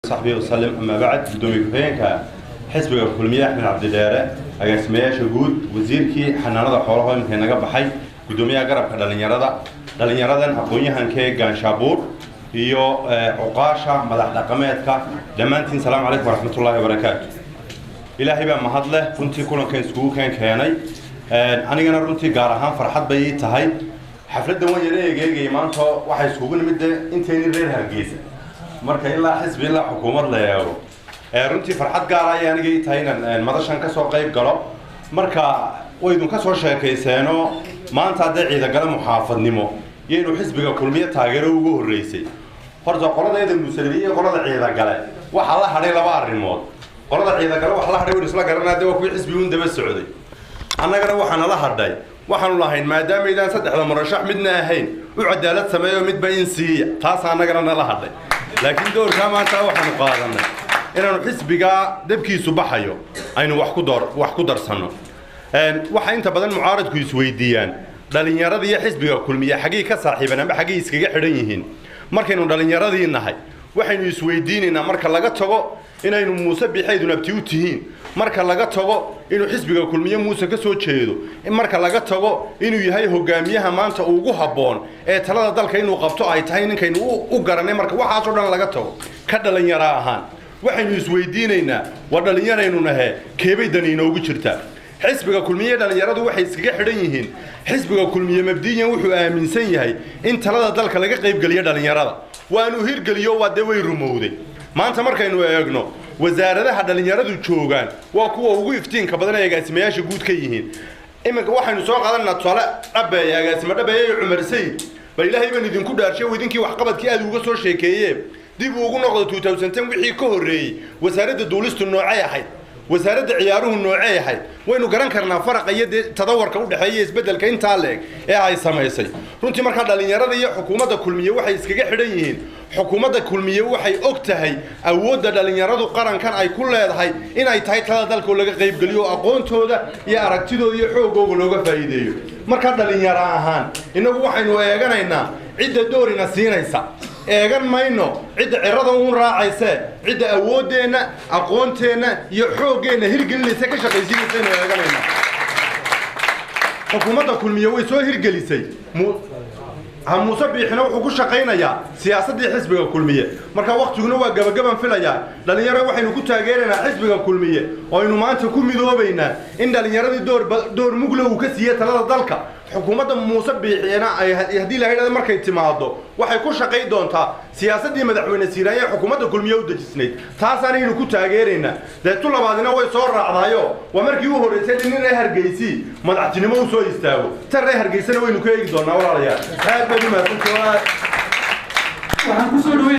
Saxbihi wasalim, amaa bacd. Gudoomiye ku-xigeenka xisbiga Kulmiye Axmed Cabdidheere, agaasimayaasha guud, wasiirkii xanaanada xoolaha iminka naga baxay, gudoomiyaha garabka dhalinyarada, dhalinyaradan aqoon-yahankee Gaanshaabuur iyo cuqaasha madax dhaqameedka, dhammaantiin salaamu calaykum waraxmatullaahi wabarakaatu. Ilaahay baa mahad leh runtii kulankan iskugu keenay. Anigana runtii gaar ahaan farxad bay ii tahay xafladdan. Waan yara egeegayay maanta waxay iskugu nimid de intayni reer Hargeysa, marka ilaa xisbi ilaa xukuumad la eego, runtii farxad gaara ayay aniga ii tahay inaan madashan kasoo qayb galo. Marka waydun kasoo sheekayseeno maanta haddee Ciidagale muxaafadnimo iyo inuu xisbiga Kulmiye taageero ugu horreysay. Horta qoladayda Musalimiye iyo qolada Ciidagale waxaa la hadhay laba arrimood. Qolada Ciidagale waxa la hadhay waynu isla garanaa, de waa kuwii xisbigi un daba socday. Annagana waxaa nala hadhay, waxaanu lahayn maadaamaydaan saddexda murashax midna ahayn, u cadaalad sameeyo, midba in siiya. Taasa annagana nala hadhay, laakiin doorkaa maanta waxaanu qaadanay inaanu xisbigaa dabkiisu baxayo aynu wax ku door wax ku darsanno. Waxaa inta badan mucaaradku isweydiiyaan dhalinyarada iyo xisbiga Kulmiye xaggay ka saaxiibeen amba xaggay iskaga xidhan yihiin. Markaynu dhalinyaradii nahay, waxaynu isweydiinaynaa, marka laga tago inaynu Muuse Bixaydun abti u tihiin, marka laga tago inuu xisbiga Kulmiye Muuse ka soo jeedo, marka laga tago inuu yahay hogaamiyaha maanta ugu habboon ee talada dalka inuu qabto ay tahay ninkaynu u garanay, marka waxaasoo dhan laga tago, ka dhalinyaro ahaan waxaynu isweydiinaynaa, waa dhalinyaraynu nahee, keebay dani inoogu jirtaa? Xisbiga Kulmiye dhalinyaradu waxay iskaga xidhan yihiin, xisbiga Kulmiye mabdiyan wuxuu aaminsan yahay in talada dalka laga qaybgeliyo dhalinyarada, waanu hirgeliyo, waa dee way rumowday. Maanta markaynu eegno wasaaradaha dhalinyaradu joogaan, waa kuwa ugu iftiinka badan ee agaasimayaasha guud ka yihiin. Iminka waxaynu soo qaadanaa tusaale Dhabeeye, agaasimo Dhabeeye iyo Cumar Sayid. Bal Ilaahay baan idinku dhaarshay, idinkii waxqabadkii aad uga soo sheekeeye, dib ugu noqdo 2010 wixii ka horreeyey. Wasaaradda duulistu noocay ahayd? Wasaaradda ciyaaruhu noocay ahayd? Waynu garan karnaa faraqa iyo dee tadawarka u dhexeeya, isbeddelka intaa leeg ee ay samaysay runtii. Markaa dhalinyarada iyo xukuumadda Kulmiye waxay iskaga xidhan yihiin, xukuumadda Kulmiye waxay og tahay awoodda dhalinyaradu qarankan ay ku leedahay, inay tahay talada dalka oo laga qaybgeliyo oo aqoontooda iyo aragtidooda iyo xoogooga looga faa'iideeyo. Markaa dhalinyaro ahaan innagu waxaynu eeganaynaa cidda doorina siinaysa, eegan mayno cidda cirada uun raacayse, cidda awooddeenna, aqoonteenna iyo xooggeenna hirgelinaysa, ka shaqaysiinaysaynu eeganaynaa. Xukuumadda Kulmiye way soo hirgelisay, Muuse Biixina wuxuu ku shaqaynayaa siyaasaddii xisbiga Kulmiye. Marka waktiguna waa gabagaban filayaa. Dhalinyaro waxaynu ku taageeraynaa xisbiga Kulmiye oo aynu maanta ku midoobaynaa in dhalinyaradii door mugle uu ka siiyey talada dalka. Xukuumadda Muuse Biixina ay haddii la yidhahdo markay timaado waxay ku shaqay doontaa siyaasaddii madaxweyne Siiraanye ee xukuumadda Kulmiye u dejisnayd, taasaanaynu ku taageeraynaa. Dee tu labaadina way soo raacdaayo, waa markii u horreysay nin reer Hargeysii madaxtinimo u soo istaago. Tan reer Hargeysana waynu ka eegi doonaa. Walaalayaal, aad baad u mahadsantihiin. Waxaan kusoo dhaweyn